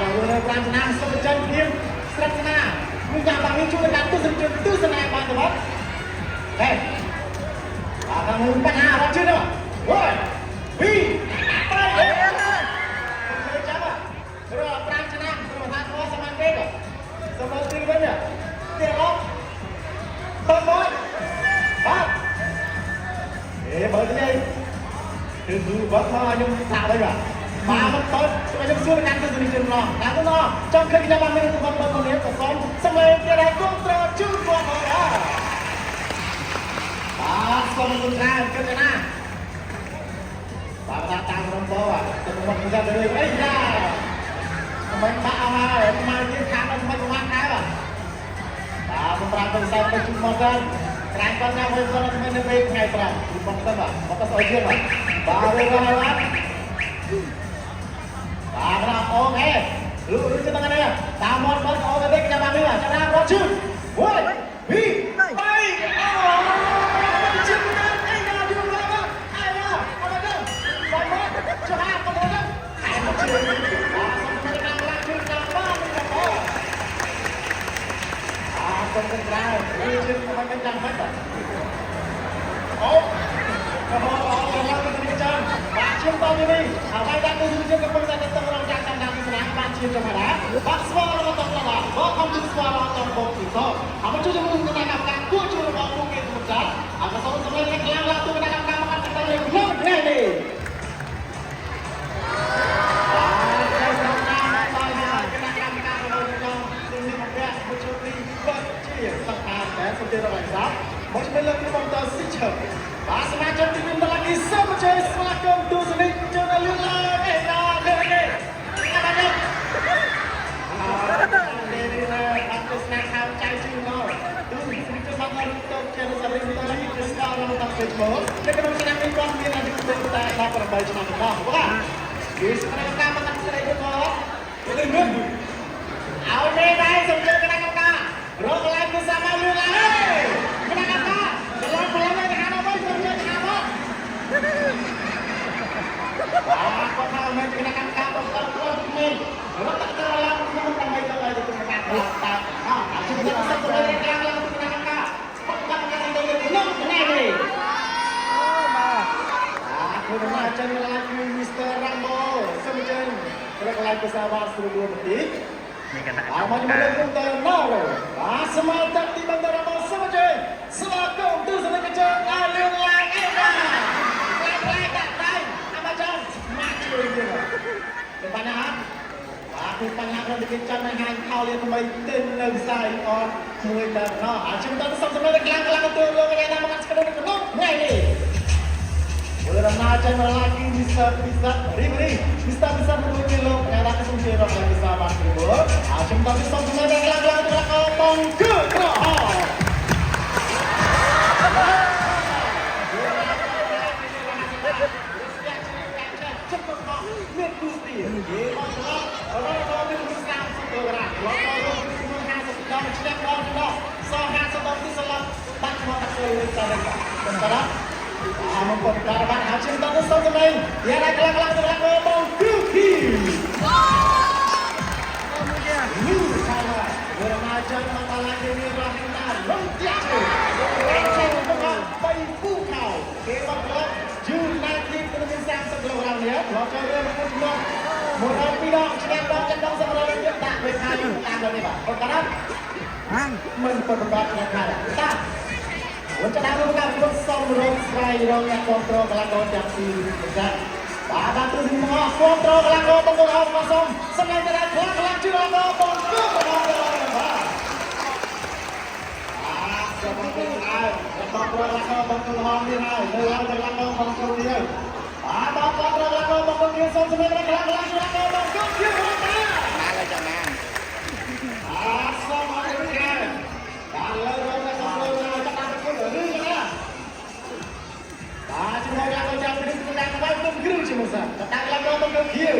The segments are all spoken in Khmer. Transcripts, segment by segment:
បាទរឿង5ឆ្នាំសូមបញ្ចេញភាពស្រិតស្នាគឺយ៉ាងបានមានជួយដល់ទស្សនិកជនទស្សនាបានទៅបាទហេបាទខាងនេះបញ្ហាអត់ជឿទេបាទ1 2 3អេចាំរក5ឆ្នាំព្រោះថាធေါ်សមត្ថទេសូមទីវិញទៀតអត់តបបាទអេបើនេះគឺគឺបើមកខ្ញុំសាក់វិញបាទបាទមិនតូចខ្ញុំសួរកាន់ទស្សនិកជនម្ដងតាមទៅចង់ឃើញខ្ញុំបានមានទៅបើកនេះក៏សូមសម្លេងទៀតឲ្យគុំត្រជូនគាត់ផងបាទបាទសូមអរគុណច្រើនគិតណាបាទតាមតាមរំពោទៅមកខ្ញុំទៅអីយ៉ាមិនបាក់អស់ហើយមកទៀតខាងមិនប្រហែលខែបាទបាទសម្រាប់ទៅសាទៅជុំមកសិនក្រែងគាត់ណាមួយគាត់មិននៅពេលថ្ងៃត្រង់ជុំមកសិនបាទមកទៅស្អុយទៀតបាទបាទរួចហើយបាទបាទណាអូខេលុលទៅនេះតាមមកបើអូខេទេខ្ញុំបាននេះចាំណារត់ជឿ1 2 3អូជឿណាអីណាជឿណាអីណាអត់ទេសាយមកជឿហាកុំទៅខែមកជឿបាទសូមតាមឡាជឿតាមបានបងអាសូមក្រៅជឿមិនមិនចាំមិនបាទអូក៏មកអរគុណដល់លោកចានបាទជាតនេះអ្វីដែលទស្សនិកជនកំពុងតែតឹងរងចាំតាមដានទស្សនាបានជាធម្មតាបាទស្វាគមន៍តឡាបាទខំជស្វាគមន៍តបងទីតអមជួយជាមួយគណៈកម្មការគួរជួយរបស់ពួកគេទាំងចាអមសូមសម្លេងខ្លាំងឡើងទូគណៈកម្មការមកកាន់តែក្នុងថ្ងៃនេះបាទចូលក្នុងតាមដល់ហើយគណៈកម្មការរបស់ខ្ញុំនឹងមានមកមួយជុំនេះបាទជាសង្ខារតែសូមជម្រាបសោះមកជំរាបលើក្រុមតស៊ីឈើបាទសមាជិកទី1ដល់គីសូមជើញស្វាគមន៍ទស្សនិកជនឲ្យលឿនឡើងឯណាលឿននេះអត់ទេអរនេះណាអត់ទស្សនាខាងចៅជឿមកទស្សនិកជនមកដល់ទៅជាសារីតឡាគីជាស្គាល់របស់តាមពេជ្រមកនៅក្នុងឆ្នាំនេះគាត់មានអាយុតែ18ឆ្នាំប៉ុណ្ណោះបាទគឺស្គាល់តាមមកស្រីគាត់ទៅលឿនឲ្យមេដែរសូមជើញគណៈកម្មការរកកន្លែងទស្សនាមកលឿនឡើងគណៈកម្មការច្រឡំច្រឡំទៅខាងនោះវិញសូមជើញខាងមកបាទគាត់ថាមិនគណៈកម្មការបងគាត់គាត់ក្មេងរត់ទៅឡើងក្នុងដើម្បីទៅឲ្យគណៈកម្មការតាមអោអាជីវកម្មសិទ្ធិសេរីឡើងឡើងគណៈកម្មការគាត់កម្មការទៅក្នុងថ្ងៃនេះ បាទ បាទគឺដំណើរចេញឡើងគឺ Mr. Rambo សូមអញ្ជើញរកកន្លែងភាសាបានស្រួលបួលបន្តិច នេះគណៈ អ កម្មការ មកជាមួយនឹងទៅណូបាទសមាជិកទីបន្តរបស់សូមអញ្ជើញស្វាគមន៍ទស្សនិកជនឲ្យលឿនឡើងអីបាទឡើងឡើងដាក់ដៃអាមកចាំមកជួយទៀតទៅបញ្ហាបាទគឺបញ្ហាក្នុងទីចាំនៅហាងខោលៀថ្មីទិញនៅផ្សាយអត់មួយតែណោះអាជំតសូមសម្លេងខ្លាំងខ្លាំងទៅលោកកញ្ញាតាមមកស្គាល់នៅក្នុងថ្ងៃនេះមើលដំណើរចេញមកឡើងគឺ Mr. Pizza រីរី Mr. Pizza មួយគីឡូកញ្ញាដាក់សូមជឿរកឡើងពិសាបានពីមើលអាជំតសូមសម្លេងខ្លាំងខ្លាំងទៅដល់បងគឺក្រហម មានគូស្ទីគេមកឆ្លោះរកដល់មានគូ30គីឡូក្រាមរកដល់មានគូ50ដងឆ្នាំដងដល់ស50ដងទីស្លាប់បាក់មកដាក់លើទៅវិញបាទបាទអាមកពតការបានហើយជាងដល់សូមសម្លេងយ៉ាងណាខ្លាំងខ្លាំងសម្រាប់បងគូគី មួយទៀត ញូឆាឡាវរណាចឹងមកដល់ឡើងនេះរស់ណារំទាក់ជើងចេញទៅមកបីពូខោគេមកក្លឹបយូណាទីទៅមាន30គីឡូក្រាមនេះរកចូលរឿងមួយចំណងមួយដល់ពីរដងឆ្នាំដងចិនដងសម្រាប់ទៀតដាក់វេខាតាមដល់នេះបាទអត់កាត់ ហាង មិនប៉ុន្តែអ្នកខាតាวันจะได้รู้การคุณส่งรถស្វែងរកអ្នកគ្រប់គ្រងកលាករទាំងពីរប្រចាំបាទបាទទស្សនិកជនគ្រប់គ្រងកលាករបងប្អូនមកសូមសម្លេងទៅដល់ខ្លាំងខ្លាំងជឿកលាករបងគឺបងប្អូនបាទបាទសូមអរគុណច្រើនបងប្អូនកលាករបងប្អូនហងនេះហើយនៅឡើងកលាករបងប្អូននេះហើយបាទបងប្អូនកលាករបងប្អូននេះសូមសម្លេងទៅខ្លាំងខ្លាំងជឿកលាករបងគឺជឿបាទ ណាឡើយចាំណា បាទសូមអរគុណច្រើនបាទលើរងតែសូមលើចាប់តាមគុណឬណាបាទជាមួយឡើងចាំពីនេះតាមបាយទុំគ្រូជាមួយសិនតាមឡើងមកទៅខៀវ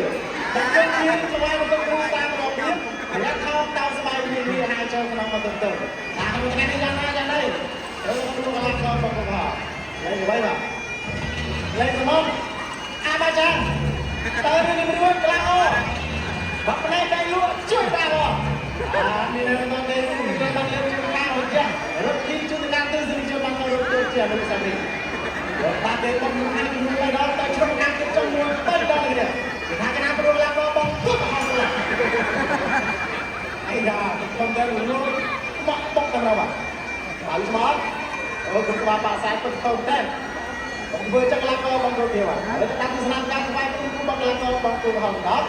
តាមទៅខៀវស្បាយមកទៅគ្រូតាមរបៀបរកខោតោស្បាយនេះនេះហើយចូលក្នុងមកទៅទៅតាមក្នុងថ្ងៃនេះយ៉ាងណាយ៉ាងណីទៅគ្រូកន្លងចូលមកមកលេខអ្វីបាទលេខសមអាបាចាទៅនេះរួចក្លាអូបាក់ផ្នែកតែលួ គេបុកខាងជំនួយ3ដងទៅជ្រុងខាងទៀតចំនួន3ដងនេះគេថាកណាព្រោះឡាបងបងគប់ហោះឡាអីយ៉ាខ្ញុំទៅលូបកបុកទៅដល់បាទបាទស្មោអូគុំក្បាលបាសាយពុតទៅតែបងធ្វើចឹងឡាកបងទៅទៀតបាទឥឡូវតាមទស្សនាការស្វែងគូបងឡាកបងគូហោះដល់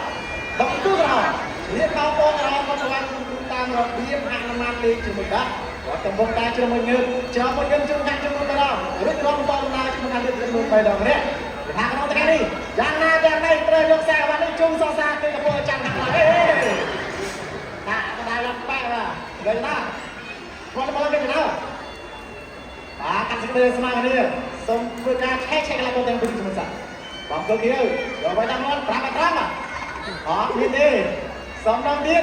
បងគូក្រហមរៀបបងបងក្រហមបងស្វែងគូតាមរបៀបអនុម័តលេខជាមួយបាទគាត់កំពុងតែជ្រុំមួយងើបច្រំមួយងើបជ្រុំខាងចំនួន3ដងរួចរំបងដំណើរជំនួសខាងទៀតចំនួន3ដងនេះថាក្នុងថ្ងៃនេះយ៉ាងណាយ៉ាងណីត្រូវយកខ្សែវ៉ាន់នេះជូនសង្សារគឺកំពុងចាំខាងឡើយដាក់កដៅឡើងបែកបាទលើណាគាត់មកឡើងគេណាបាទកាត់សេចក្តីស្មារតីសូមធ្វើការឆែកឆែកកន្លែងទាំងពីរជំនសាបងគោគៀវយកໄວតាមខ្លួន5 5អត់មានទេសំដងទៀត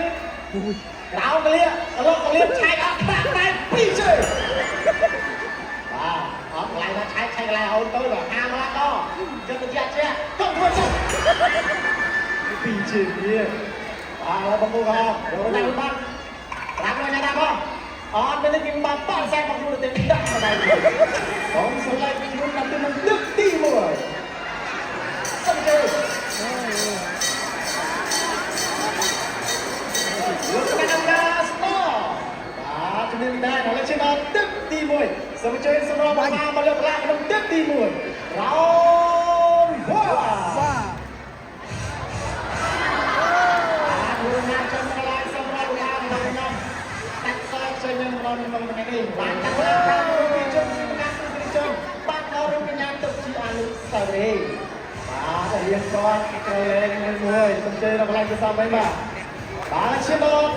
ក្រៅកលៀកលកកលៀឆែកអត់ដាក់តែពីរជើងបាទអត់កន្លែងណាឆែកឆែកកន្លែងអូនទៅបាទហាមឡាកចិត្តជាជាកុំធ្វើចិត្តពីរជើងនេះបាទបងប្អូនយកតាមបាទប្រាប់លោកញ៉ាំដែរបងអត់មានគេបាត់បាត់ខ្សែបងខ្លួនទៅដាក់មកដែរបងស្រឡាញ់ខ្លួនដល់ទៅនឹងទឹកទី1សូមជើញលោកកណ្ដាលស្មបាទជំនាញដែរដល់ឈានដល់ទឹកទី1សូមអញ្ជើញសម្រាប់បាមកលើកឡើងក្នុងទឹកទី1រោមវ៉ា បាទ បាទលោកណាចាំកន្លែងសម្រាប់ឡើងក្នុងខ្ញុំតាក់សើចេញនឹងម្ដងក្នុងថ្ងៃនេះបានតាក់ឡើងតាមពីជនសម្រាប់ទស្សនិកជនបានដល់រូបញ្ញាទុកជាអនុស្សាវរីយ៍បាទរៀងគាត់ត្រូវលេងមួយមួយសូមអញ្ជើញដល់កន្លែងសរសើរបាទបាទឈានដល់